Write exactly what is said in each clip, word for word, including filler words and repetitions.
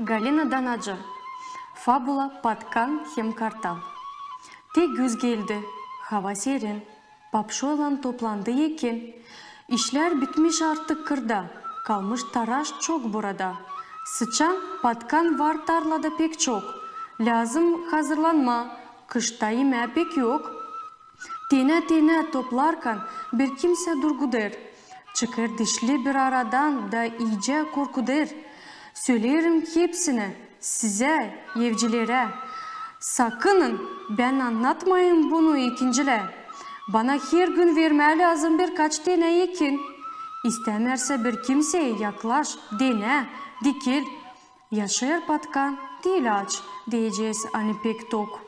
Galina Danacı. Fabula: Patkan hem kartal. Te güz geldi, hava serin. Papşoylan toplandı ekin. İşlär bitmiş artık kırda, kalmış taraş çok burada. Sıçan, patkan var tarlada pek çok. Lääzım hazırlanmaa, kışta imää pek yok. Tenä-tenä toplarkan, bir kimsä durgudêr. Çıkêr dişli bir aradan da iicä korkudêr. Söleerim hepsinä sizä, evcilerä: sakının, bän annatmayım bunu ekincilää. Bana her gün vermää lääzım birkaç tenä ekin. İstämärsä bir kimsey, yaklaş, denä, dikil. Yaşêêr patkan, diil aç, deyecez, ani pek tok.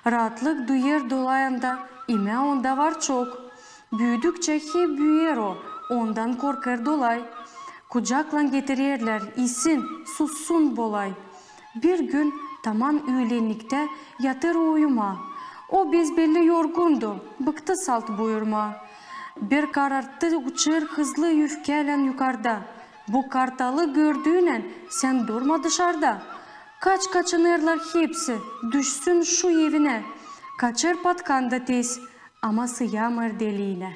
Raatlık duyêr dolayında, imää onda var çok. Büüdükçä hep büüyer o, ondan korkêr dolay. Kucaklan getirerlär, isin, sussun bolay. Bir gün taman üülenniktä yatêr o uyumaa. O besbelli yorgundu, bıktı salt buyurmaa. Bir kararttı uçêr hızlı üfkälän yukarda. Bu kartalı gördüynän sän durma dışarda. Kaç, kaçınêrlar hepsi, düşsün şu evinä. Kaçêr patkan da tez, ama sıyamêêr deliinä.